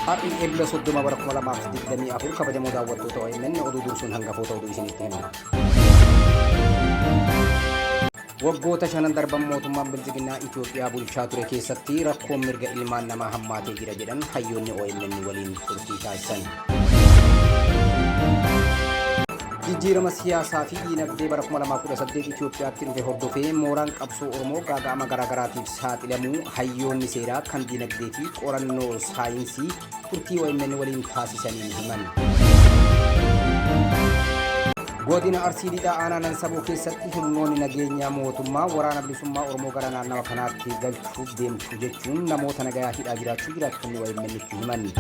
Har'i Ebla 30 bara 2024 kabajamoo daawwattoota OMN oduu dursuun hangafoota oduu isinitti himna. Waggoota shanan darban mootummaan Bilxiginnaa Itoophiyaa bulchaa ture keessatti rakkoon mirga ilmaan namaa hammaatee jira jedhan hayyoonni OMN waliin turtii taasisan. Jijjiirama siyaasaa fi diinagdee bara 2018 Itoophiyaatti dhufe hordofee mooraan qabsoo Oromoo gaaga'ama garaagaraatiif saaxilamuu hayyoonni seeraa kan diinagdee fi qorannoo saayinsii turtii OMN waliin taasisaniin himan. Godina Arsii Lixaa Aanaa Nansaboo keessatti humnoonni nageenyaa mootummaa waraana bilisummaa Oromoo gara naannawa kanaatti galchuuf deemtu jechuun namoota nagayaa hidhaa jiraachuu jiraattonni OMN itti himan.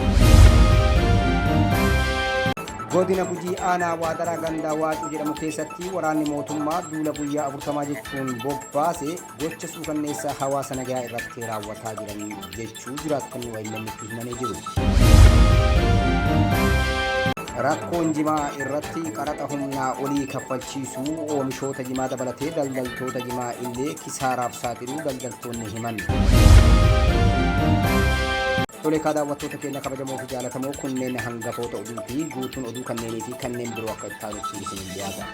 Godina Gujii Aanaa Waadaraa Gandaa Waacuu jedhamu keessatti waraanni mootummaa duula guyyaa 40 jechuun bobbaase gocha suukanneessaa hawaasa nagayaa irratti raawwataa jiran jechuu jiraattonni OMN itti himanii jiru. Rakkoon jimaa irratti qaraxa humnaa olii kaffalchiisuu oomishoota jimaa dabalatee daldaltoota jimaa illee kisaaraaf saaxiluu daldaltoonni himan. Tole kaa daawwattoota keenya kabajamoo fi jaalatamoo kunneen hangafoota oduu fi guutuun oduu kanneenii fi kanneen biroo akka itti aanutti isiniin dhiyaata.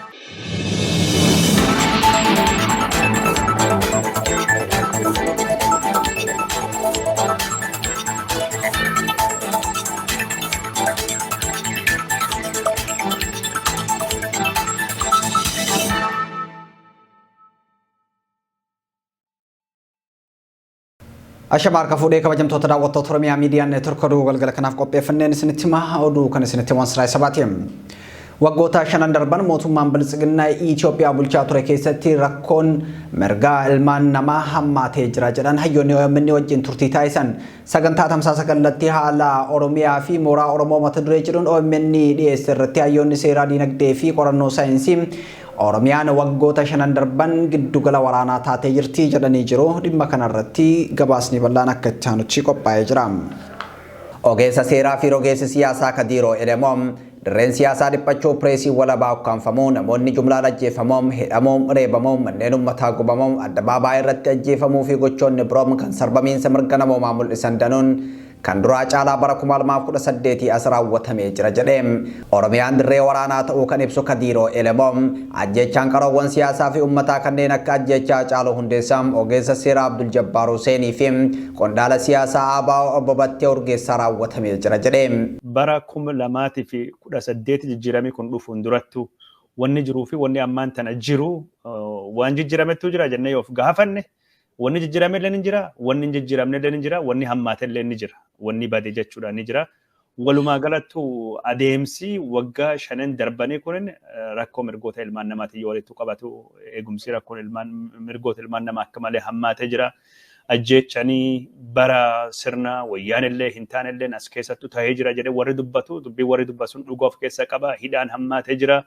Ashama harka fuudhee kabajamtoota daawwattoota Oromiyaa Miidiyaa Neetwork oduu galgala kanaaf qopheeffanneen isinitti hima oduu kan isinitti himan Siraay Sabaati. Waggoota shanan darban mootummaan Biltsiginnaa Itoophiyaa bulchaa ture keessatti rakkoon mirgaa ilmaan namaa hammaatee jira jedhan hayyoonni OMN wajjin turtii taasisan. Sagantaa tamsaasa kallattii haala Oromiyaa fi mooraa Oromoo mata duree jedhuun OMN dhiyeesse irratti hayyoonni seeraa diinagdee fi qorannoo saayinsii Oromiyaan waggoota shanan darban giddugala waraanaa taatee jirti jedhanii jiru. Dhimma kanarratti gabaasni bal'aan akka itti aanutti qophaa'ee jira. Ogeessa seeraa fi rogeessi siyaasaa Kadiiroo Elemoo, dirreen siyaasaa dhiphachuu, pireesiin walabaa ukkaamfamuu, namoonni jumlaan ajjeefamuu, hidhamuu, reebamuu, manneen ummataa gubamuu, addabaabaayii irratti ajjeefamuu fi gochoonni biroo kan sarbamiinsa mirga namoomaa mul'isan danuun kan duraa caalaa bara 2018 as raawwatamee jira jedhe. Oromiyaan dirree waraanaa ta'uu kan ibsu Kadiiroo Elemoo, ajjeechaan qaroowwan siyaasaa fi ummataa kanneen akka ajjeechaa Hacaaluu Hundeessaa, ogeessa seeraa Abdul Jabbaar Huseenii fi qondaala siyaasaa ABO Obbo Battee Urgeessaa raawwatamee jira jedhe. Bara 2018 jijjiiramii kun dhufuun durattuu wanni jiruu fi wanni ammaan tana jiru waan jijjiiramettuu jira jennee yoo of gaafanne Wanni jijjiirame illee ni jira, wanni hin jijjiiramne illee ni jira, wanni hammaate illee ni jira, wanni bade jechuudha ni jira. Walumaa galattu adeemsi waggaa shanan darbanii kun rakkoo mirgoota ilmaan namaatiin yoo walitti qabatu eegumsi rakkoon ilmaan mirgoota ilmaan namaa akka malee hammaatee jira. Ajjeechanii bara sirna wayyaan illee hin taane illee as keessattu ta'ee jira jedhee warri dubbatu dubbii warri dubbatu sun dhugaa of keessa qaba hidhaan hammaatee jira.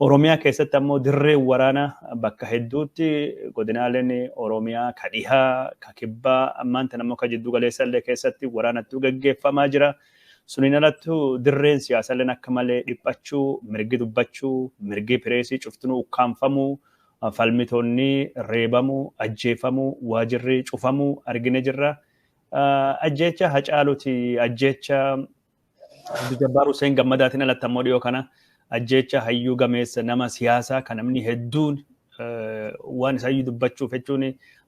Oromiyaa keessatti ammoo dirreen waraanaa bakka hedduutti godinaaleen Oromiyaa ka dhihaa, ka kibbaa, ammaan tana ammoo ka jiddu galeessa illee keessatti waraanattuu gaggeeffamaa jira. Suniin alattu dirreen siyaasalleen akka malee dhiphachuu, mirgi dubbachuu, mirgi pireesii cuftinuu ukkaamfamuu, falmitoonni reebamuu, ajjeefamuu, waajirri cufamuu argine jirra. Ajjeecha Hacaaluuti, ajjeecha Abdul Jabbaar Hussein Gammadaatiin alatti ammoo dhiyoo kana ajjeecha hayyuu gameessa nama siyaasaa kan namni hedduun waan isaayyuu dubbachuuf jechuun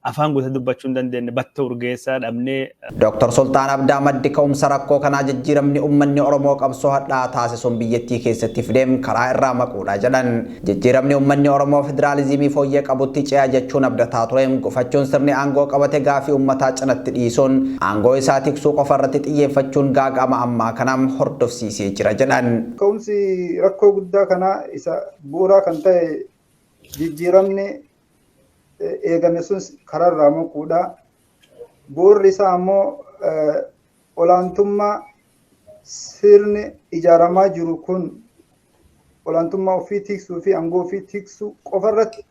afaan guutuu dubbachuu hin dandeenye Battee Urgeessaa dhabnee. Dr. Sulxaan Abdaa maddi ka'umsa rakkoo kanaa jijjiiramni ummanni Oromoo qabsoo hadhaa'aa taasisuun biyyattii keessatti fide karaa irraa maquudha jedhan. Jijjiiramni ummanni Oromoo federaalizimii fooyyee qabutti ce'a jechuun abdataa ture gufachuun sirni aangoo qabate gaafii ummataa cinatti dhiisuun aangoo isaa tiksuu qofa irratti xiyyeeffachuun gaaga'ama ammaa kana hordofsiisee jira jedhan. Ka'umsi rakkoo guddaa kanaa isa bu'uuraa kan ta'e jijjiiramni eegame sun karaarraa maquudha. Bu'uurri isaa ammoo olaantummaa sirni ijaaramaa jiru kun olaantummaa ofii tiksuu fi aangoo ofii tiksuu qofa irratti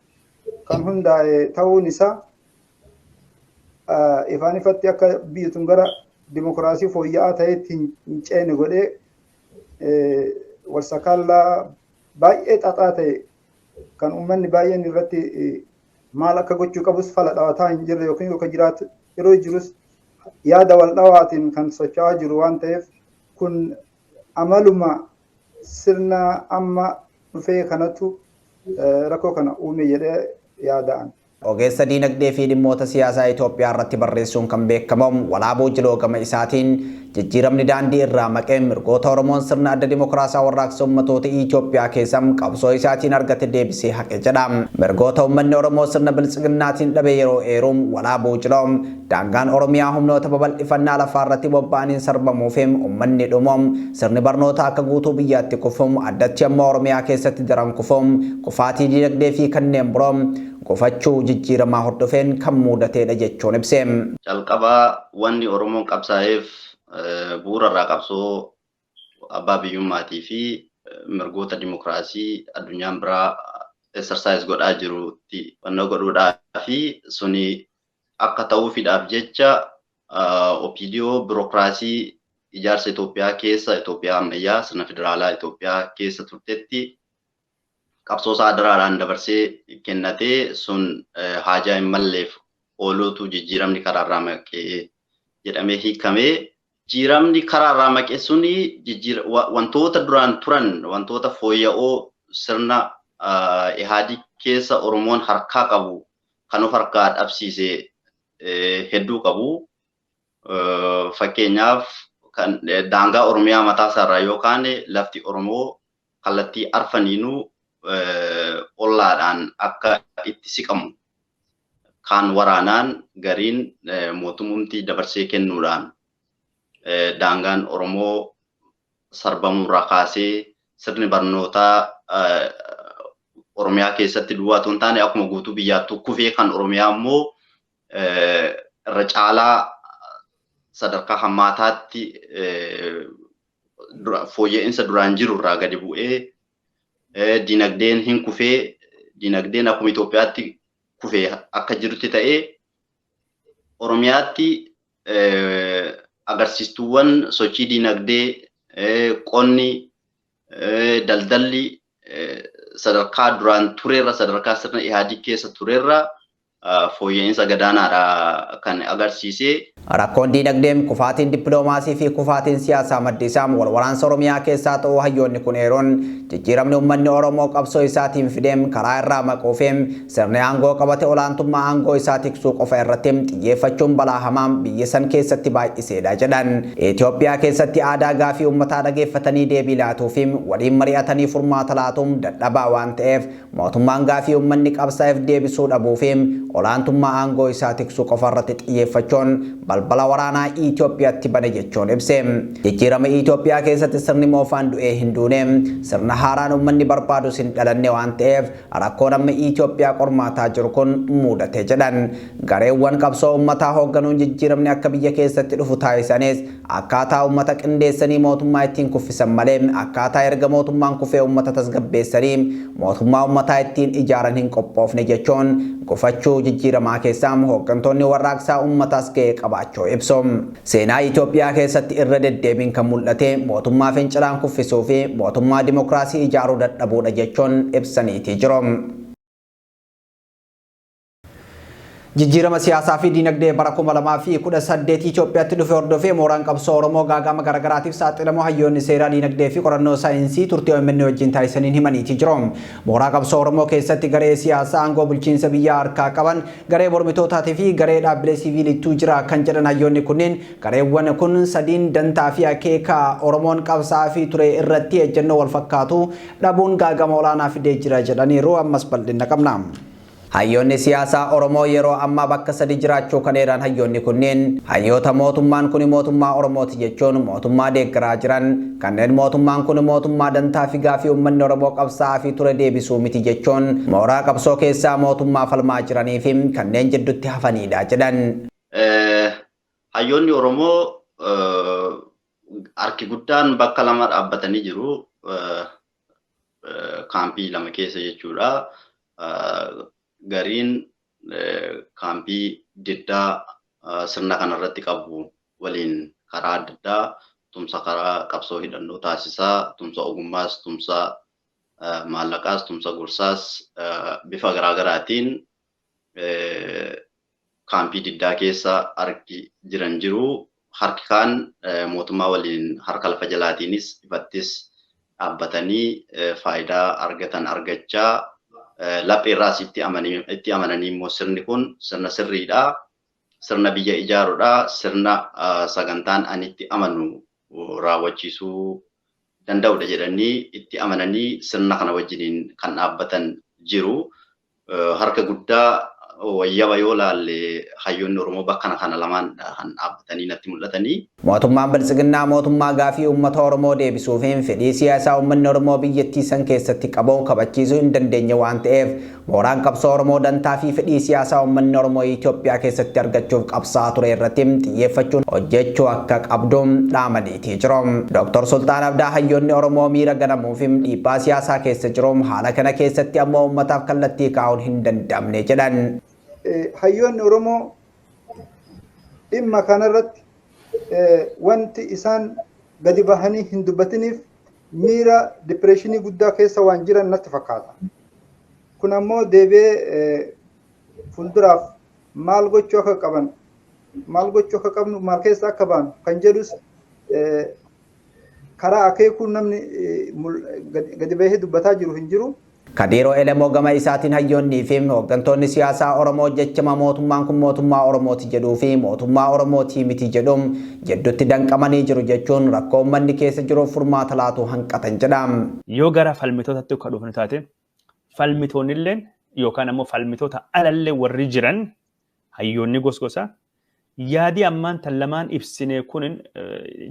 kan hundaa'e ta'uun isaa ifaan ifatti akka biyyi tun gara dimokiraasii fooyya'aa ta'etti hin ceene godhee walsakaallaa baay'ee xaxaa ta'e kan uummanni baay'een irratti maal akka gochuu qabus fala dhawataa hin jirre yookiin yookaan jiraatu yeroo jirus yaada wal dhawaatiin kan socho'aa jiru waan ta'eef Kun amaluma sirna amma dhufee kanatu rakkoo kana uume jedhee yaada'an. Ogeessa diinagdee fi dhimmoota siyaasaa Itoophiyaa irratti barreessuun kan beekamu Walaaboo Jiloo gama isaatiin jijjiiramni daandii irraa maqee mirgoota Oromoon sirna adda dimokiraasiyaa warraaqsa ummatoota Itoophiyaa keessa qabsoo isaatiin argate deebisee haqe jedha. Mirgoota uummanni Oromoo sirna biltsiginnaatiin dhabe yeroo eeruun Walaaboo Jiloo daangaan Oromiyaa humnoota babal'ifannaa lafaa irratti bobba'aniin sarbamuuf uummanni dhumuun sirni barnoota akka guutuu biyyaatti kufuun addatti ammoo Oromiyaa keessatti daran kufuun kufaatii diinagdee fi kanneen biroo gufachuu jijjiiramaa hordofeen kan mudateedha jechuun ibse. Calqabaa wanni Oromoon qabsaa'eef bu'uura irraa qabsoo abbaa biyyummaatii fi mirgoota dimokiraasii addunyaan biraa exercise godhaa jirutti wanna godhuudhaa fi suni akka ta'uufiidhaaf jecha OPDO birookiraasii ijaarsa Itoophiyaa keessa Itoophiyaa ammayyaa sirna federaalaa Itoophiyaa keessa turtetti qabsoo isaa daraaraan dabarsee kennatee sun haajaa hin malleef ooluutu jijjiiramni karaarraa maqee jedhamee hiikamee jijjiiramni karaarraa maqee suni wantoota duraan turan wantoota fooyya'oo sirna Ihaadii keessa Oromoon harkaa qabu kan of harkaa dhabsiise hedduu qabu. Fakkeenyaaf kan daangaa Oromiyaa mataa isaarraa yookaan lafti Oromoo kallattii arfaniinuu ollaadhaan akka itti siqamu kaan waraanaan gariin mootummaatti dabarsee kennuudhaan daangaan Oromoo sarbamuurraa kaasee sirni barnootaa Oromiyaa keessatti duwwaa otoo hin taane akkuma guutuu biyyaattuu kufee kan Oromiyaa immoo irra caalaa sadarkaa hammaataatti fooyya'insa duraan jiru irraa gadi bu'ee dinagdeen hin kufee dinagdeen akkuma Itoophiyaatti kufee akka jirutti ta'ee Oromiyaatti agarsiistuuwwan sochii dinagdee qonni daldalli sadarkaa duraan tureerra sadarkaa sirna Ihaadii keessa tureerra fooyya'insa gadaanaadha kan agarsiise. Rakkoon diinagdeen kufaatiin dippiloomaasii fi kufaatiin siyaasaa maddi isaa wal waraansa Oromiyaa keessaa ta'uu hayyoonni kun eeruun jijjiiramni uummanni Oromoo qabsoo isaatiin fideem karaa irraa maquufeem sirni aangoo qabate olaantummaa aangoo isaa tiksuu qofa irratti xiyyeeffachuun balaa hamaa biyya san keessatti baay'iseedha jedhan. Itoophiyaa keessatti aadaa gaafii uummataa dhageeffatanii deebii laatuu fi waliin mari'atanii furmaata laatuun dadhabaa waan ta'eef mootummaan gaafii uummanni qabsaa'eef deebisuu dhabuu fi olaantummaa aangoo isaa tiksuu qofa irratti xiyyeeffachuun balbala waraanaa Itoophiyaatti bane jechuun ibse. Jijjiirama Itoophiyaa keessatti sirni moofaan du'ee hin duune sirna haaraan uummanni barbaadus hin dhalanne waan ta'eef rakkoon amma Itoophiyaa qormaataa jiru kun mudate jedhan. Gareewwan qabsoo uummataa hoogganuun jijjiiramni akka biyya keessatti dhufu taasisanis akkaataa uummata qindeessanii mootummaa ittiin kuffisan malee akkaataa erga mootummaan kufee uummata tasgabbeessanii mootummaa uummataa ittiin ijaaran hin qophoofne jechuun gufachuu jijjiiramaa keessaa hooggantoonni warraaqsaa uummataas ga'ee qabaachuu ibsu. Seenaa Itoophiyaa keessatti irra deddeebiin kan mul'ate mootummaa fincilaan kuffisuu fi mootummaa dimokiraasii ijaaruu dadhabuudha jechuun ibsaniitii jiru. Jijjiirama siyaasaa fi diinagdee bara 2018 Itoophiyaatti dhufe hordofee mooraan qabsoo Oromoo gaagama garaagaraatiif saaxilamoo hayyoonni seeraa diinagdee fi qorannoo saayinsii turtii OMN wajjin taasisaniin himaniitii jiru. Mooraa qabsoo Oromoo keessatti garee siyaasaa aangoo bulchiinsa biyyaa harkaa qaban garee mormitootaatii fi garee dhaabbilee siviilittuu jira kan jedhan hayyoonni kunneen gareewwan kun sadiin dantaa fi akeeka Oromoon qabsaa'aa fi ture irratti ejjennoo wal fakkaatu dhabuun gaagama olaanaa fidee jira jedhaniiru. Ammas bal'ina qabna. Hayyoonni siyaasaa Oromoo yeroo ammaa bakka sadi jiraachuu kan eeran hayyoonni kunneen hayyoota mootummaan kun mootummaa Oromooti jechuun mootummaa deeggaraa jiran kanneen mootummaan kun mootummaa dantaa fi gaafii uummanni Oromoo qabsaa'aa fi ture deebisuu miti jechuun mooraa qabsoo keessaa mootummaa falmaa jiranii fi kanneen jidduutti hafanidha jedhan. Hayyoonni Oromoo harki guddaan bakka lama dhaabbatanii jiru. Kaampii lama keessa jechuudha. Gariin kaampii diddaa sirna kanarratti qabu waliin karaa adda addaa tumsa karaa qabsoo hidhannoo taasisaa, tumsa ogummaas, tumsa maallaqaas, tumsa gorsaas bifa garaagaraatiin kaampii diddaa keessa harki jiran jiru. Harki kaan mootummaa waliin harka lafa jalaatiinis ifattis dhaabbatanii faayidaa argatan argachaa, lapheerraas itti amananii immoo sirni kun sirna sirriidha, sirna biyya ijaaruudha, sirna sagantaan ani itti amanu raawwachiisuu danda'udha jedhanii itti amananii sirna kana wajjiniin kan dhaabbatan jiru. Harka guddaa wayyaba yoo laalle, hayyoonni Oromoo bakka kana lamaan kan dhaabbatanii natti mul'atanii. Mootummaan Biltsiginnaa mootummaa gaafii uummata Oromoo deebisuu fi fedhii siyaasaa uummanni Oromoo biyyattii san keessatti qabu kabachiisuu hin dandeenye waan ta'eef, mooraan qabsoo Oromoo dantaa fi fedhii siyaasaa uummanni Oromoo Itoophiyaa keessatti argachuuf qabsaa'aa ture irratti xiyyeeffachuun hojjechuu akka qabdu dhaamaniitii jiru. Dr. Sultaan Abdaa hayyoonni Oromoo miira ganamuu fi dhiibbaa siyaasaa keessa jiru, haala kana keessatti ammoo uummataaf kallattii kaa'uun hin danda'amne jedhan. Hayyoonni Oromoo dhimma kanarratti wanti isaan gadi bahanii hin dubbatiniif miira depression guddaa keessa waan jiran natti fakkaata. Kun ammoo deebi'ee fuulduraaf maal gochuu akka qaban, maal gochuu akka qabnu, maal keessa akka baanu kan jedhus karaa akeekuun namni gadi bahee dubbataa jiru hin jiru. Kadiiroo Elemoo gama isaatiin hayyoonnii fi hooggantoonni siyaasaa Oromoo jechama mootummaan kun mootummaa Oromooti jedhuu fi mootummaa Oromootii miti jedhu jidduutti danqamanii jiru jechuun rakkoo uummanni keessa jiruuf furmaata laatu hanqatan jedha. Yoo gara falmitootatti akka dhufnu taate, falmitoonnilleen yookaan ammoo falmitoota alallee warri jiran hayyoonni gosgosa yaadii ammaan tan lamaan ibsine kun,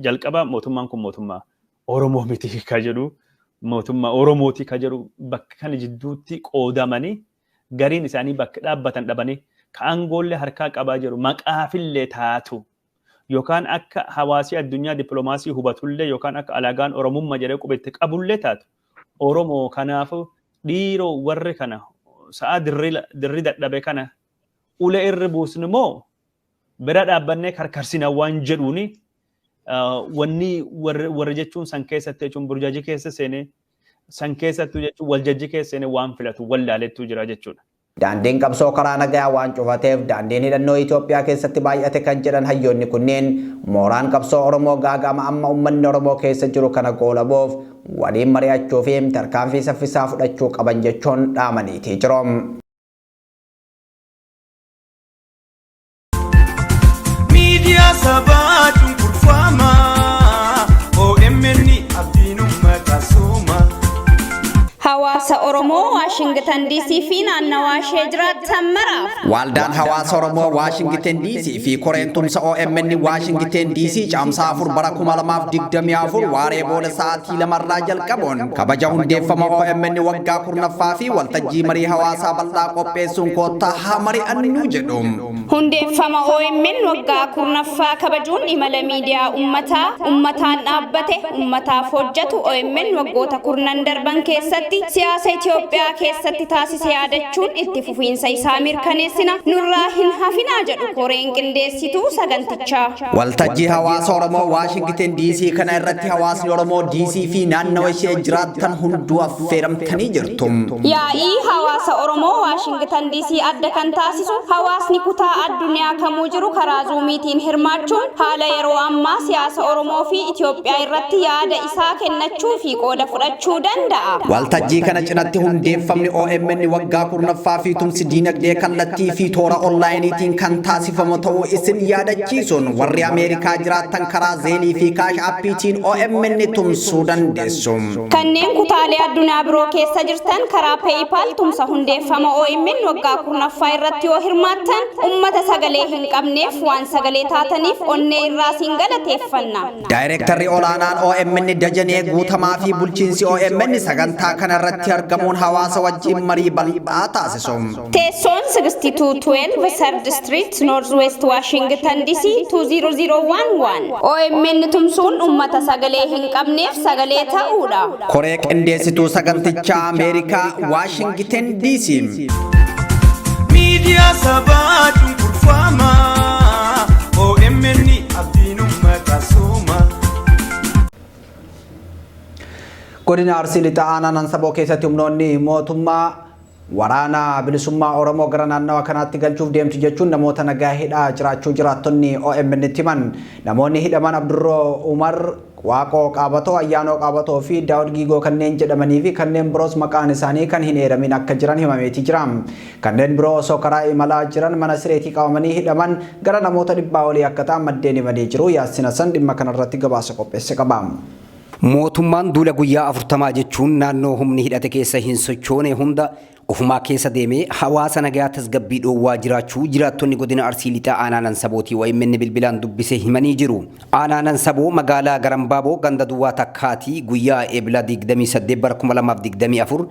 jalqaba mootummaan kun mootummaa Oromoo miti ka jedhu, mootummaa Oromooti ka jedhu, bakka kana jidduutti qoodamanii, gariin isaanii bakka dhaabbatan dhabanii, ka aangoollee harkaa qabaa jiru maqaafillee taatu yookaan akka hawaasii addunyaa dippiloomaasii hubatullee yookaan akka alagaan Oromummaa jedhee qubetti qabullee taatu Oromoo. Kanaafuu dhiiroo, warri kana sa'a dirri dadhabe kana ulee irri buusnu moo bira dhaabbannee karkarsina waan jedhuuni, wanni warri jechuun san keessatti jechuun burjaajii keessa seenee, san keessattuu jechuun waljajji keessa seenee waan filatu wallaalettuu jira jechuudha. Daandiin qabsoo karaa nagayaa waan cufateef daandiin hidhannoo Itoophiyaa keessatti baay'ate kan jedhan hayyoonni kunneen, mooraan qabsoo Oromoo gaaga'ama amma uummanni Oromoo keessa jiru kana goolabuuf waliin mari'achuu fi tarkaanfii saffisaa fudhachuu qaban jechuun dhaamaniitii jiru. Miidiyaa sabaa cunqurfamaa, OMN abdiin uummata sooma. Hawaasa Oromoo Waashingtan DC fi naannawaa ishee jiraatan maraaf. Waldaan Hawaasa Oromoo Waashingten DC fi koreen tumsa OMN Waashingten DC Caamsaa 4 bara 2024 waaree booda sa'aatii 2rraa jalqabuun kabaja hundeeffama OMN waggaa 10ffaa fi waltajjii marii hawaasaa bal'aa qopheessuun koottaa haa mari'annu jedhu. Hundeeffama OMN waggaa 10ffaa kabajuun imala miidiyaa uummataa, uummataan dhaabbate, uummataaf hojjetu OMN waggoota kurnan darban keessatti siyaasa Itoophiyaa keessatti taasise yaadachuun itti fufiinsa isaa mirkaneessina, nurraa hin hafinaa jedhu koreen qindeessituu sagantichaa. Waltajjii Hawaasa Oromoo Waashingten DC kana irratti hawaasni Oromoo DC fi naannawa ishee jiraattan hunduu affeeramtanii jirtu. Yaa'ii Hawaasa Oromoo Waashingtan DC adda kan taasisu hawaasni kutaa addunyaa kamuu jiru karaa Zoomiitiin hirmaachuun haala yeroo ammaa siyaasa Oromoo fi Itoophiyaa irratti yaada isaa kennachuu fi qooda fudhachuu danda'a. Waltajjii kana cinatti hundeeffamni OMN waggaa 10ffaa fi tumsi diinagdee kallattii fi toora onlaayiniitiin kan taasifamu ta'uu isin yaadachiisuun, warri Ameerikaa jiraattan karaa Zelle fi Cash Appiitiin OMN tumsuu dandeessu. Kanneen kutaalee addunyaa biroo keessa jirtan karaa PayPal tumsa hundeeffama OMN waggaa 10ffaa irratti yoo hirmaattan ummata sagalee hin qabneef waan sagalee taataniif onnee irraa siin galateeffanna. Daayirektarri olaanaan OMN Dajanee Guutamaa fi bulchiinsi OMN sagantaa kana irratti argamuun hawaasa wajjin marii bal'aa taasisu. Teessoon 6212 Third Street, Northwest Washington DC 20011. OMN tumsuun ummata sagalee hin qabneef sagalee ta'uudha. Koree qindeessituu sagantichaa, Ameerikaa, Waashington DC. Miidiyaa sabaa cunqurfamaa, OMN abdiin uummata sooma. Godina Arsii Lixaa Aanaa Nansaboo keessatti humnoonni mootummaa Waraana Bilisummaa Oromoo gara naannawa kanaatti galchuuf deemtu jechuun namoota nagaa hidhaa jiraachuu jiraattonni OMN itti himan. Namoonni hidhaman Abdurroo Umar, Waaqoo Qaabatoo, Ayyaanoo Qaabatoo fi Daawud Giigoo kanneen jedhamanii fi kanneen biroos maqaan isaanii kan hin eeramin akka jiran himameeti jira. Kanneen biroo osoo karaa imalaa jiran mana sireetii qabamanii hidhaman gara namoota 100 olii akka ta'an maddeen himanii jiru. Yaassin Hassan dhimma kanarratti gabaasa qopheesse qaba. Mootummaan duula guyyaa 40 jechuun naannoo humni hidhate keessa hin sochoone hunda ofumaa keessa deemee hawaasa nagaa tasgabbii dhoowwaa jiraachuu jiraattonni godina Arsii Lixaa Aanaa Nansabootii OMN bilbilaan dubbise himanii jiru. Aanaa Nansaboo magaalaa Garambaaboo ganda duwwaa takkaatii guyyaa Ebla 28 bara 2024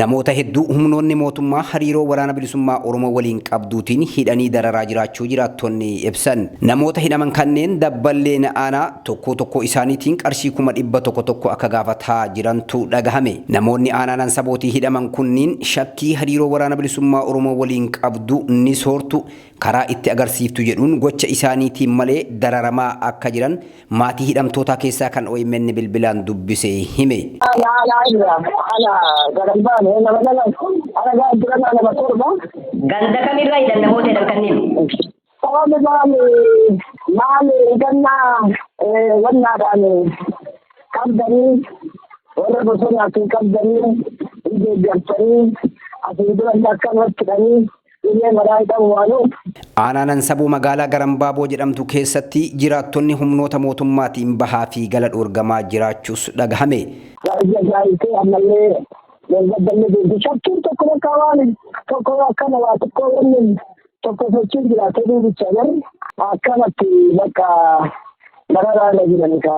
namoota hedduu humnoonni mootummaa hariiroo Waraana Bilisummaa Oromoo waliin qabduutiin hidhanii dararaa jiraachuu jiraattonni ibsan. Namoota hidhaman kanneen dabballeen aanaa tokkoo tokkoo isaaniitiin qarshii 100,000 tokko akka gaafataa jirantu dhagahame. Namoonni aanaa Nansabootii hidhaman kunniin shakkii hariiroo Waraana Bilisummaa Oromoo waliin qabdu ni soortu, karaa itti agarsiiftu jedhuun gocha isaaniitiin malee dararamaa akka jiran maatii hidhamtootaa keessaa kan OMN bilbilaan dubbise hime. Ganda kamirraa hidhan namoota hidhan kanneen? Maali maali hidhannaa wannaadhaan qabdanii warra bosonaatiin qabdanii deeggartanii asiin dura akkanumatti hidhanii dhibee maraa hidhamu waanuuf. Aanaa Nansaboo magaalaa Garambaaboo jedhamtu keessatti jiraattonni humnoota mootummaatiin bahaa fi gala dhoorgamaa jiraachuus dhagahame. Ija gaayitee ammallee gangaddallee deemti. Shakkiin tokko bakka waan tokko akkana waa xiqqoo wanni tokko sochiin jiraate duubicha garri akkanatti bakka dararaa irra jiran ka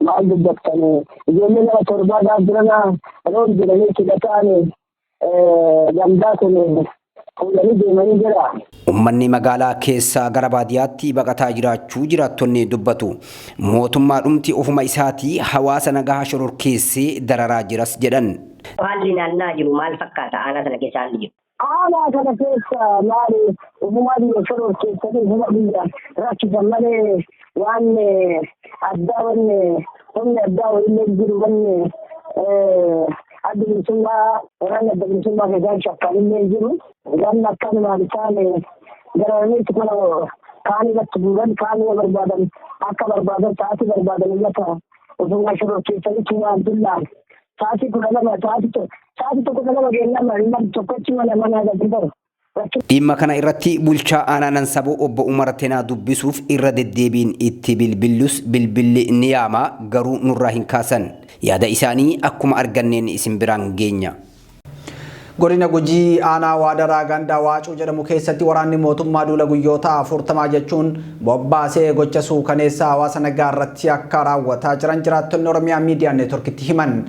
maal dubbattanii ijoollee nama torbaa gaaf jirana roon jedhanii hidhataan gandaa kun fuudhanii deemanii jira. Uummanni magaalaa keessaa gara baadiyyaatti baqataa jiraachuu jiraattonni dubbatu. Mootummaadhumti ofuma isaatii hawaasa nagaa shororkeessee dararaa jiras jedhan. Haalli naannaa jiru maal fakkaata? Aanaa sana keessa haalli jiru. Aanaa kana keessa maali ufumaa biyya shororkeessanii ufuma biyya rakkisan malee waan addaa wanni humni addaa wayiillee jiru wanni adda bilisummaa waraanni adda bilisummaa keessaa shakkanillee jiru. Wanni akkanumaan isaan gararaniitti kana kaan irratti guuran kaan yoo barbaadan akka barbaadan sa'aatii barbaadan ummata ufumaa shororkeessanii tumaan dullaan sa'aatii 12 sa'aatii tokko lama geennama nama tokkochi mana manaa gadi bahu. Dhimma kana irratti bulchaa aanaa Nansaboo obbo Umar Tenaa dubbisuuf irra deddeebiin itti bilbillus bilbilli ni yaama garuu nurraa hin kaasan. Yaada isaanii akkuma arganneen isin biraan geenya. Godina Gujii aanaa Waadaraa ganda Waacuu jedhamu keessatti waraanni mootummaa duula guyyoota 40 jechuun bobbaasee gocha suukaneessaa hawaasa nagaa irratti akka raawwataa jiran jiraattonni Oromiyaa Miidiyaa Neetworkitti himan.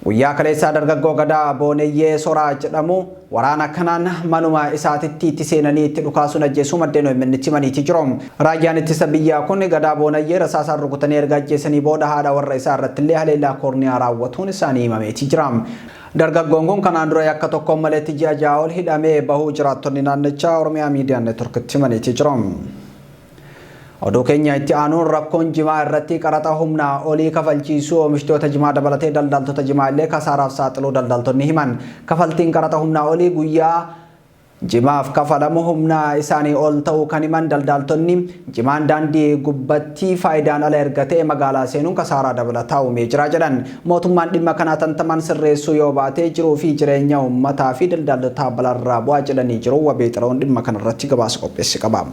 Guyyaa kaleessaa dargaggoo Gadaa Booneyyee Soraa jedhamu waraana kanaan manuma isaatitti itti seenanii itti dhukaasuun ajjeesuu maddeen OMN itti himaniiti jiru. Raayyaan ittisa biyyaa kun Gadaa Boonayyee rasaasaan rukutanii erga ajjeesanii booda haadha warra isaa irratti illee haleellaa koorniyaa raawwatuun isaanii himameeti jira. Dargaggoon kun kanaan dura yakka tokkoon maletti ji'a 6 ol hidhamee bahuu jiraattonni naannichaa Oromiyaa Miidiyaa Neetworkitti himaniiti jiru. Oduu keenya itti aanuun rakkoon jimaa irratti qaraxa humnaa olii kafalchiisuu oomishtoota jimaa dabalatee daldaltoota jimaa illee kasaaraaf saaxiluu daldaltonni himan. Kafaltiin qaraxa humnaa olii guyyaa jimaaf kafalamu humna isaanii ol ta'uu kan himan daldaltonni jimaan daandii gubbatti faayidaan ala erga ta'e magaalaa seenuun kasaaraa dabalataa uumee jira jedhan. Mootummaan dhimma kana tantamaan sirreessuu yoo baate jiruu fi jireenya uummataa fi daldaltotaa balaarraa bu'aa jedhanii jiru. Wabee Xiraa'uun dhimma kanarratti gabaasa qopheesse qaba.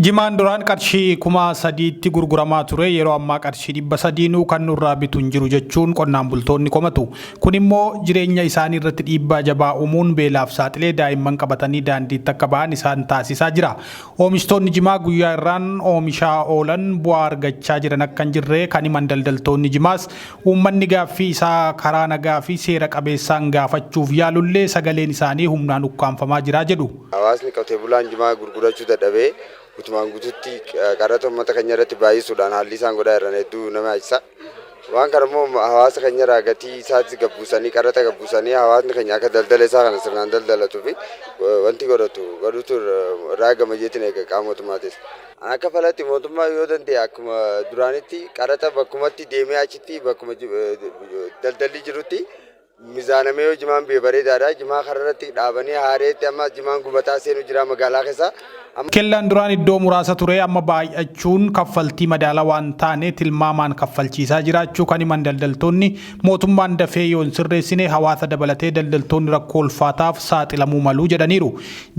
Jimaan duraan qarshii 3,000tti gurguramaa ture yeroo ammaa qarshii 300nuu kan nurraa bitu hin jiru jechuun qonnaan bultoonni komatu. Kun immoo jireenya isaanii irratti dhiibbaa jabaa uumuun beelaaf saaxilee daa'imman qabatanii daandiitti akka ba'an isaan taasisaa jira. Oomishtoonni jimaa guyyaa irraan oomishaa oolan bu'aa argachaa jiran akka hin jirre kan himan daldaltoonni jimaas uummanni gaaffii isaa karaa nagaa fi seera qabeessaan gaafachuuf yaalullee sagaleen isaanii humnaan ukkaamfamaa jira jedhu. Hawaasni qotee bulaan jimaa gurgurachuu dadhabee guutumaan guututti qaraxa uummata keenya irratti baay'isuudhaan haalli isaan godhaa jiran hedduu nama yaachisa. Waan kana immoo hawaasa keenya irraa gatii isaatti gabbuusanii qaraxa gabbuusanii hawaasni keenya akka daldala isaa kana sirnaan daldalatuu fi wanti godhatu godhutu irraa eegama jeetiin eega qaama mootummaatis. Akka falatti mootummaa yoo danda'e akkuma duraanitti qaraxa bakkumatti deemee achitti bakkuma daldalli jirutti Mizaanamee yoo jimaan biyya bareedaadha. Jimaa kararratti dhaabanii haareetti amma jimaan gubataa seenu jira magaalaa keessa. Kellaan duraan iddoo muraasa ture amma baay'achuun kaffaltii madaalawaa hin taane tilmaamaan kaffalchiisaa jiraachuu kan himan daldaltoonni, mootummaan dafee yoo hin sirreessine hawaasa dabalatee daldaltoonni rakkoo ulfaataaf saaxilamuu malu jedhaniiru.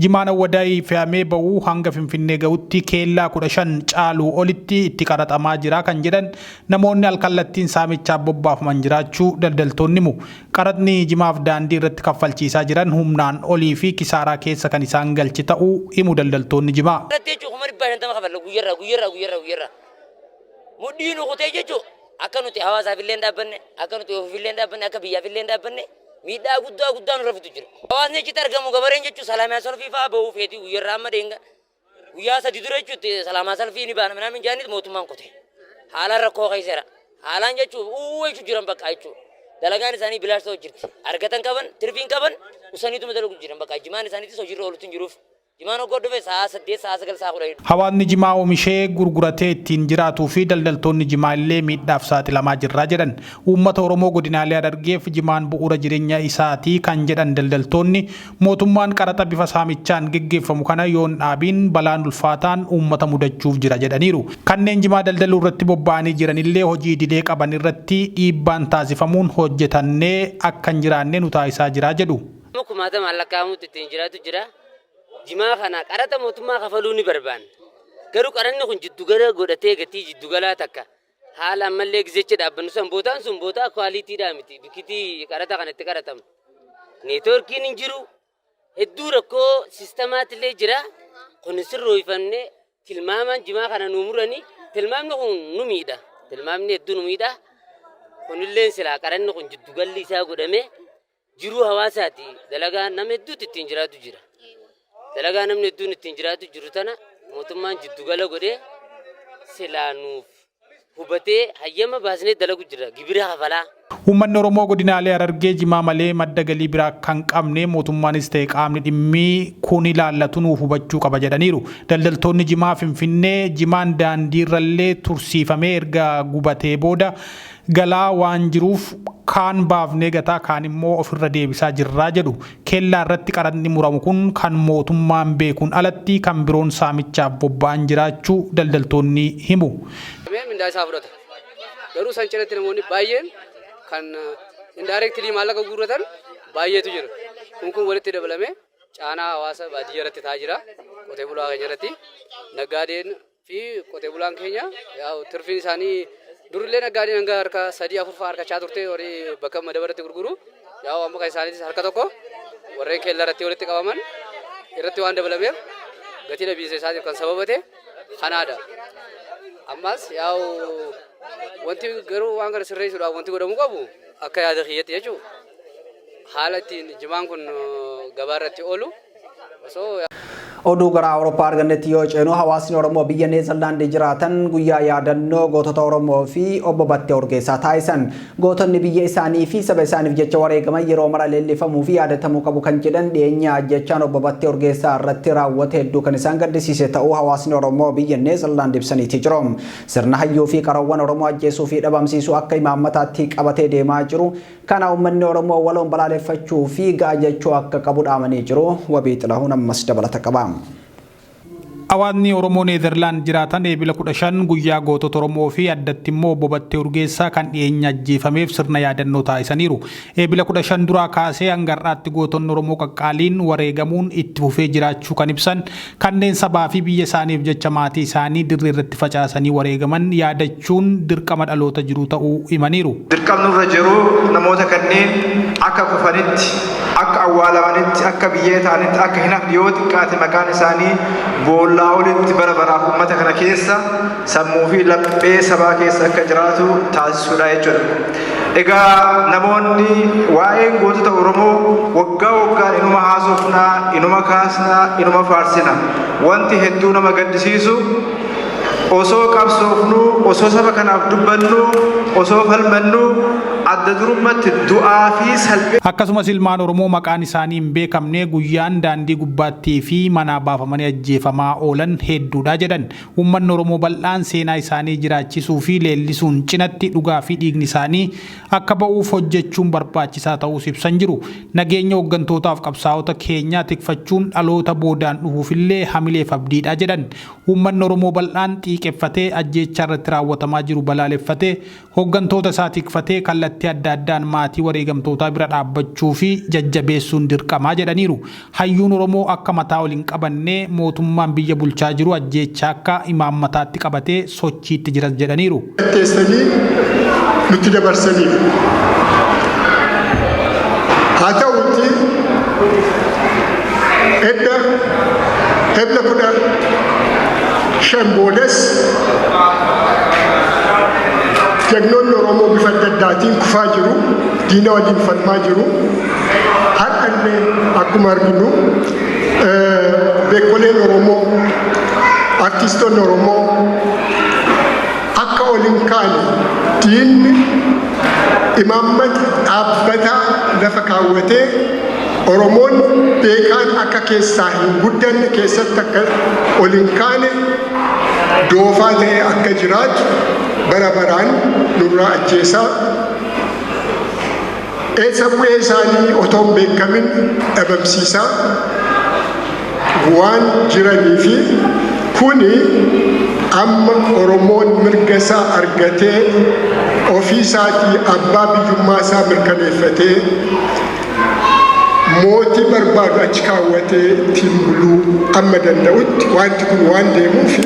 Jimaan Awwadaay fe'amee ba'u hanga Finfinnee ga'utti keellaa 15 caaluu olitti itti qaraxamaa jira kan jedhan namoonni alkallattiin saamichaaf bobbaafaman jiraachuu daldaltoonni himu. Qaraxni jimaaf daandii irratti kaffalchiisaa jiran humnaan olii fi kisaaraa keessa kan isaan galche ta'uu himu daldaltoonni jimaa. Irratti jechuun 150,000 kafalla guyyarraa guyyarraa guyyarraa guyyarraa. Mudhii nu kutee jechuun akka nuti hawaasaaf illee hin dhaabbanne, akka nuti ofiif illee hin dhaabbanne, akka biyyaaf illee hin dhaabbanne miidhaa guddaa guddaa nurra fidu jira. Hawaasni achitti argamu gabareen jechuun salaamaa salfii fa'aa bahuu feetii guyyarraa amma dheenga guyyaa 3 dura jechuun salaamaa salfii ni baana minaamin jaaniit mootummaan kute. Haalaan rakkoo keessa jira. Haalaan jechuun uuu jechuun jiran bakka jechuun. Dalagaan isaanii bilaash ta'u jirti. Argatan qaban, tirfiin qaban, usaniituma dalagu jiran bakka jimaan isaaniitis hojiirra oolutti hin jiruuf. Jimaan hoggoo dhufe sa'a 8, sa'a 9, sa'a 10. Hawaasni jimaa oomishee gurguratee ittiin jiraatuu fi daldaltoonni jimaa illee miidhaaf saaxilamaa jirra jedhan. Uummata Oromoo godinaalee Harargeef jimaan bu'uura jireenya isaati kan jedhan daldaltoonni, mootummaan qaraxa bifa saamichaan geggeeffamu kana yoo hin dhaabiin balaan ulfaataan uummata mudachuuf jira jedhaniiru. Kanneen jimaa daldaluu irratti bobba'anii jiran illee hojii idilee qaban irratti dhiibbaan taasifamuun hojjetannee akka hin jiraanne nu taasisaa jira jedhu. Nama kumaatamaan lakkaa'amutti ittiin jiraatu jira. Jimaa kana qaraxa mootummaa kafaluu ni barbaanna. Garuu qaranni kun jiddugala godhatee gatii jiddugalaa takka haala ammallee gizecha dhaabbannu san bootaan sun bootaa kwaaliitiidhaa miti bikitii qaraxa kana itti qaratamu. Neetwoorkiin hin jiru. Hedduu rakkoo sistamaatillee jira. Kun sirrooyfannee tilmaamaan jimaa kana nu muranii tilmaamni kun nu miidha. Tilmaamni hedduu nu miidha. Kunilleen silaa qaranni kun jiddugalli isaa godhamee jiruu hawaasaati. Dalagaa nama hedduutu ittiin jiraatu jira. Dalagaa namni hedduun ittiin jiraatu jiru tana mootummaan jiddugala godhee silaa nuuf hubatee hayyama baasnee dalagu jira. Gibira kafalaa. Uummanni Oromoo godinaalee Harargee jimaa malee madda galii biraa akka hin qabne mootummaanis ta'e qaamni dhimmi kun ilaallatu nuuf hubachuu qaba jedhaniiru. Daldaltoonni jimaa Finfinnee jimaan daandiirrallee tursiifamee erga gubatee booda galaa waan jiruuf kaan baafnee gataa kaan immoo ofirra deebisaa jirra jedhu. Kellaa irratti qaraxni muramu kun kan mootummaan beekuun alatti kan biroon saamichaaf bobba'an jiraachuu daldaltoonni himu. Mindaa isaa fudhata. Garuu san cinatti namoonni baay'een kan indirectly maallaqa guurratan baay'eetu jira. Kun kun walitti dabalamee caanaa hawaasa baadiyyaa irratti ta'aa jira. Qotee bulaa keenya irratti naggaadeen fi qotee bulaan keenya tirfiin isaanii durillee naggaadeen hanga harka 3 4 fa'aa harkachaa turte warri bakka madabaratti gurguru yaa'u amma kan isaaniitis harka tokko warreen keellaa irratti walitti qabaman irratti waan dabalameef gatii dhabiinsa isaatiif kan sababate kanaadha. Ammas yaa'u wanti garuu waan kana sirreessuudhaaf wanti godhamuu qabu akka yaada kiyyatti jechuudha. Haala ittiin jimaan kun gabaa irratti oolu osoo Oduu gara Awurooppaa argannetti yoo ceenu, hawaasni Oromoo biyya Neezerlaandii jiraatan guyyaa yaadannoo gootota Oromoo fi obbo Battee Urgeessaa taasisan. Gootonni biyya isaanii fi saba isaaniif jecha wareegaman yeroo mara leellifamuu fi yaadatamuu qabu kan jedhan, dhiyeenya ajjechaan obbo Battee Urgeessaa irratti raawwate hedduu kan isaan gaddisiise ta'uu hawaasni Oromoo biyya Neezerlaand ibsaniiti jiru. Sirna hayyuu fi qaroowwan Oromoo ajjeesuu fi dhabamsiisuu akka imaammataatti qabatee deemaa jiru kana uummanni Oromoo waloon balaaleffachuu fi ga'a jechuu akka qabu dhaamanii jiru. Wabii Xilahuun ammas dabalata qaba. Hawaasni Oromoo Neezerlaand jiraatan Eebila 15 guyyaa gootota Oromoo fi addatti immoo obbo Battee Urgeessaa kan dhiyeenya ajjeefameef sirna yaadannoo taasisaniiru. Eebila 15 duraa kaasee hanga har'aatti gootonni Oromoo qaqqaaliin wareegamuun itti fufee jiraachuu kan ibsan, kanneen sabaa fi biyya isaaniif jecha maatii isaanii dirree irratti facaasanii wareegaman yaadachuun dirqama dhaloota jiruu ta'uu himaniiru. Dirqamni nurra jiru namoota kanneen akka kufanitti, akka awwaalamanitti, akka biyyee ta'anitti akka hin hafne, yoo xiqqaate maqaan isaanii boollaa olitti bara baraaf uummata kana keessa, sammuu fi laphee sabaa keessa akka jiraatu taasisuudha jechuudha. Egaa namoonni waa'een gootota Oromoo waggaa waggaan inuma haasofnaa, inuma kaasnaa, inuma faarsina. Wanti hedduu nama gaddisiisu, osoo qabsoofnu, osoo saba kanaaf dubbannu, osoo falmannu, Adda durummatti du'aa fi salphina. Akkasumas ilmaan Oromoo maqaan isaanii hin beekamne guyyaan daandii gubbaattii fi manaa baafamanii ajjeefamaa oolan hedduudha jedhan. Uummanni Oromoo bal'aan seenaa isaanii jiraachisuu fi leellisuun cinatti dhugaa fi dhiigni isaanii akka ba'uuf hojjechuun barbaachisaa ta'uus ibsan jiru. Nageenya hooggantootaaf qabsaa'ota keenyaa tikfachuun dhaloota boodaan dhufuufillee hamileef abdiidha jedhan. Uummanni Oromoo bal'aan xiiqeffatee ajjeechaa irratti raawwatamaa jiru balaaleffatee hooggantoota isaa tikfatee kallattii adda addaan maatii wareegamtootaa bira dhaabbachuu fi jajjabeessuun dirqamaa jedhaniiru. Hayyuun Oromoo akka mataa ol hin qabanne mootummaan biyya bulchaa jiru ajjeechaa akka imaammataatti qabatee sochiitti jiras jedhaniiru. Teessanii nutti dabarsaniif. Haa ta'uuti, edda Ebla 15 boodas jagnoonni Oromoo bifa adda addaatiin kufaa jiru, diina waliin falmaa jiru. Har'allee akkuma arginu beekoleen Oromoo, artistoonni Oromoo akka ol hin kaane diinni imaammata dhaabbataa lafa kaawwatee, Oromoon beekaan akka keessaa hin guddanne, keessatti akka ol hin kaane, doofaa ta'ee akka jiraatu bara baraan nurraa ajjeesaa, eessa bu'ee isaanii otoo hin beekamin dhabamsiisaa waan jiranii fi kuni amma Oromoon mirga isaa argatee, ofii isaatii abbaa biyyummaa isaa mirkaneeffatee, mootii barbaadu achi kaawwatee ittiin buluu amma danda'utti wanti kun waan deemuufi.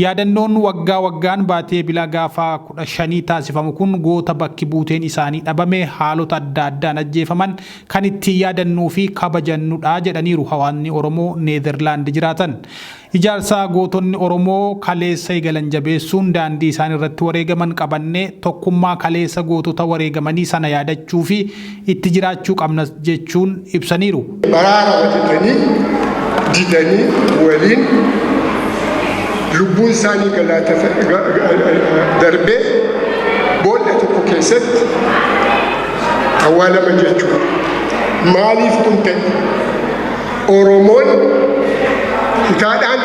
Yaadannoon waggaa waggaan baatii Ebilaa gaafa 15 taasifamu kun goota bakki buuteen isaanii dhabame haalota adda addaan ajjeefaman kan ittiin yaadannuu fi kabajannudha jedhaniiru hawaasni Oromoo Neezerlaand jiraatan. Ijaarsa gootonni Oromoo kaleessa eegalan jabeessuun daandii isaan irratti wareegaman qabannee tokkummaa kaleessa gootota wareegamanii sana yaadachuu fi itti jiraachuu qabnas jechuun ibsaniiru. Baraarama jedhanii didanii waliin lubbuun isaanii darbee boolla tokko keessatti awwaalaman jechuudha. Maaliif kun ta'e? Oromoon kutaadhaan,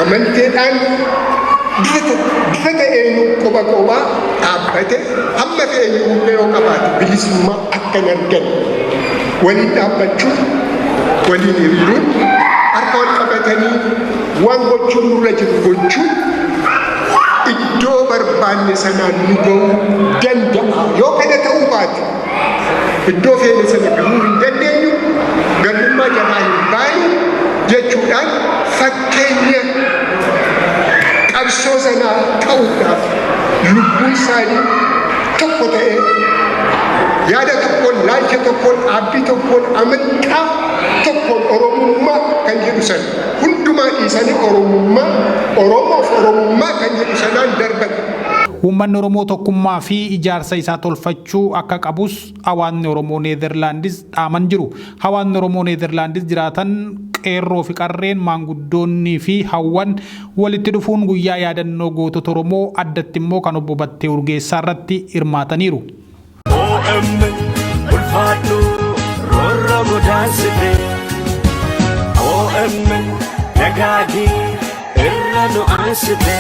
amanteedhaan, bifa ta'eenuu qoba qobaa dhaabbate, hamma fe'eeyyuu humna yoo qabaate, bilisummaa akka hin arganne waliin dhaabbachuun, waliin hiriiruun, harka wal qabatanii waan gochuun nurra jiru gochuun iddoo barbaanne sanaan nu ga'uu danda'a. Yoo kana ta'uu baate, iddoo feene sana gahuu hin dandeenyu, garbummaa jalaa hin baanu jechuudhaan fakkeenya qabsoo sanaa ta'uudhaaf lubbuun isaanii tokko ta'ee, yaada tokkoon, laalcha tokkoon, dhaabbii tokkoon, amantaa tokkoon, Oromummaa kan jedhu sana hundumaa dhiisanii Oromummaa, Oromoof Oromummaa kan jedhu sanaan darban. Uummanni Oromoo tokkummaa fi ijaarsa isaa tolfachuu akka qabus hawaasni Oromoo Neezerlaandis dhaaman jiru. Hawaasni Oromoo Neezerlaandis jiraatan qeerroo fi qarreen, maanguddoonnii fi hawwan walitti dhufuun guyyaa yaadannoo gootota Oromoo, addatti immoo kan obbo Battee Urgeessaa irratti hirmaataniiru. OMN ulfaadhu, roorroo godaansite. OMN dagaagii irra nu aansite.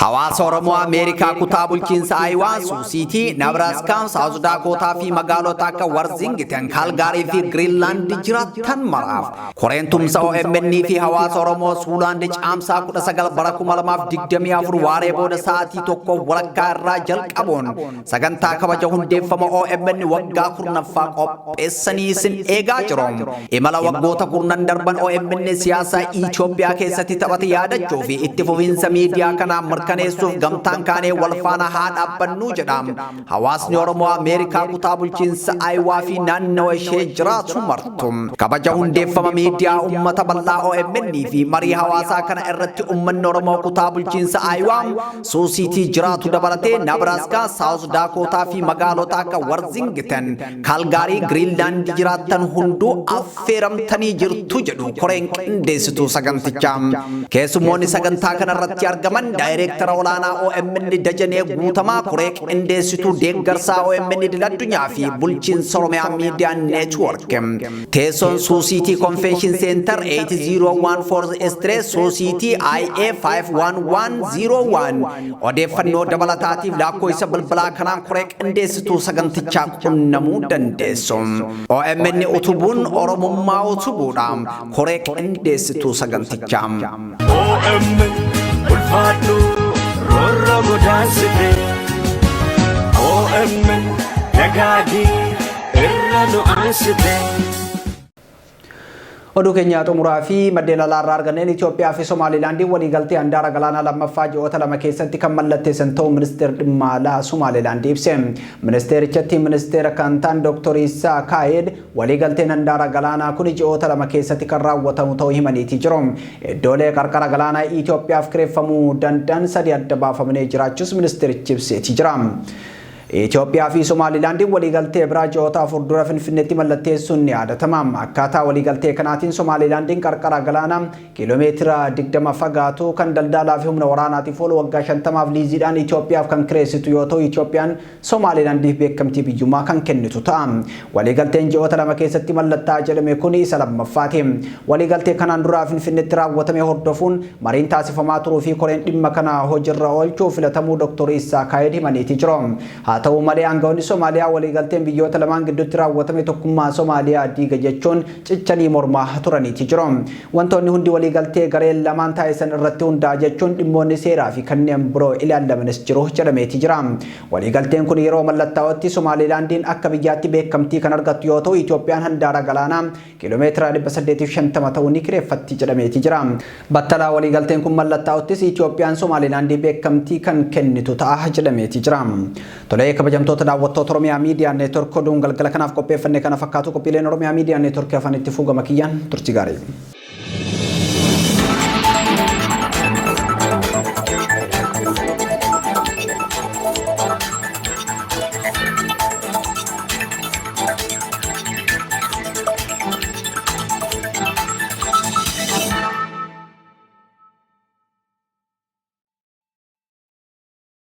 Hawaasa Oromoo Ameerikaa kutaa bulchiinsa Ayiwaa, Suusiitii, Nabraaskaa, Saawuz Daakootaa fi magaalota akka Warzingiten, Kaalgaarii fi Giriinlaand jiraatan maraaf. Koreen tumsa OMN fi hawaasa Oromoo Suulaand Caamsaa 19 bara 2024 waaree booda sa'aatii 1:30 irraa jalqabuun sagantaa kabaja hundeeffama OMN waggaa 10ffaa qopheessanii isin eegaa jiru. Imala waggoota kurnan darban OMN siyaasa Itoophiyaa keessatti taphate yaadachuu fi itti fufiinsa miidiyaa kanaa mirkaneessuuf gamtaan kaanee wal faana haa dhaabbannuu jedha. Hawaasni Oromoo Ameerikaa kutaa bulchiinsa Ayiwaa fi naannawa ishee jiraatu martu. Kabaja hundeeffama miidiyaa uummata bal'aa OMN fi marii hawaasaa kana irratti uummanni Oromoo kutaa bulchiinsa Ayiwaa Suusiitii jiraatu dabalatee Nabraaskaa, Saawuz Daakootaa fi magaalota akka Warzingiten, Kaalgaarii, Giriinlaand jiraattan hunduu affeeramtanii jirtu jedhu koreen qindeessituu sagantichaa. Keessummoonni sagantaa kanarratti argaman daayireektara Daayireektara olaanaa OMN Dajanee Guutamaa, koree qindeessituu deeggarsaa OMN idil addunyaa fi bulchiinsa Oromiyaa Miidiyaa Neetwoork. Teessoon Sioux City Convention Center, 8014 Street, Sioux City, IA 51101. Odeeffannoo dabalataatiif lakkoofsa bilbilaa kanaan koree qindeessituu sagantichaa qunnamuu dandeessu. OMN utubuun Oromummaa utubuudha. Koree qindeessituu sagantichaa. OMN ulfaadhu, roorroo godaansite. OMN dagaagii irra nu aansite. Oduu keenya xumuraa fi maddeen alaarraa arganneen, Itoophiyaa fi Somaalilaandiin waliigaltee handaara galaanaa lammaffaa ji'oota 2 keessatti kan mallatteessan ta'uu ministeerri dhimma alaa Somaalilaandii ibse. Ministeerichatti ministeera kan ta'an Dr. Isaa Kaayed waliigalteen handaara galaanaa kun ji'oota 2 keessatti kan raawwatamu ta'uu himaniitii jiru. Iddoolee qarqara galaanaa Itoophiyaaf kireeffamuu danda'an sadi adda baafamanii jiraachuus ministeerichi ibseetii jira. Itoophiyaa fi Somaalilaandiin waliigaltee biraa ji'oota 4 dura Finfinneetti mallatteessuun ni yaadatama. Akkaataa waliigaltee kanaatiin Somaalilaandiin qarqara galaanaa kiiloomeetira 20 fagaatu kan daldalaa fi humna waraanaatiif oolu waggaa 50f liiziidhaan Itoophiyaaf kan kireessitu yoo ta'u, Itoophiyaan Somaalilaandiif beekamtii biyyummaa kan kennitu ta'a. Waliigalteen ji'oota 2 keessatti mallattaa jedhame kun isa lammaffaati. Waliigaltee kanaan dura Finfinneetti raawwatame hordofuun mariin taasifamaa turuu fi koreen dhimma kana hojiirra oolchuu filatamuu Dr. Isaa Kaayed himaniitii jiru. Haa ta'u malee, aangawoonni Somaaliyaa waliigalteen biyyoota lamaan gidduutti raawwatame tokkummaa Somaaliyaa diiga jechuun cichanii mormaa turaniitii jiru. Wantoonni hundi waliigaltee gareen lamaan taasisan irratti hundaa'a jechuun dhimmoonni seeraa fi kanneen biroo ilaalamanis jiru jedhameetii jira. Waliigalteen kun yeroo mallattaa'utti Somaalilaandiin akka biyyaatti beekamtii kan argattu yoo ta'u, Itoophiyaan handaara galaanaa kiiloomeetira 850 ta'uu ni kireeffatti jedhameetii jira. Battalaa waliigalteen kun mallattaa'uttis Itoophiyaan Somaalilaandii beekamtii kan kennitu ta'a jedhameetii jira. Tolee, kabajamtoota daawwattoota Oromiyaa Miidiyaa Neetwork, oduun galgala kanaaf qopheeffanne kana fakkaatu. Qophiileen Oromiyaa Miidiyaa Neetwork afaan itti fuugama kiyyaan turtii gaarii.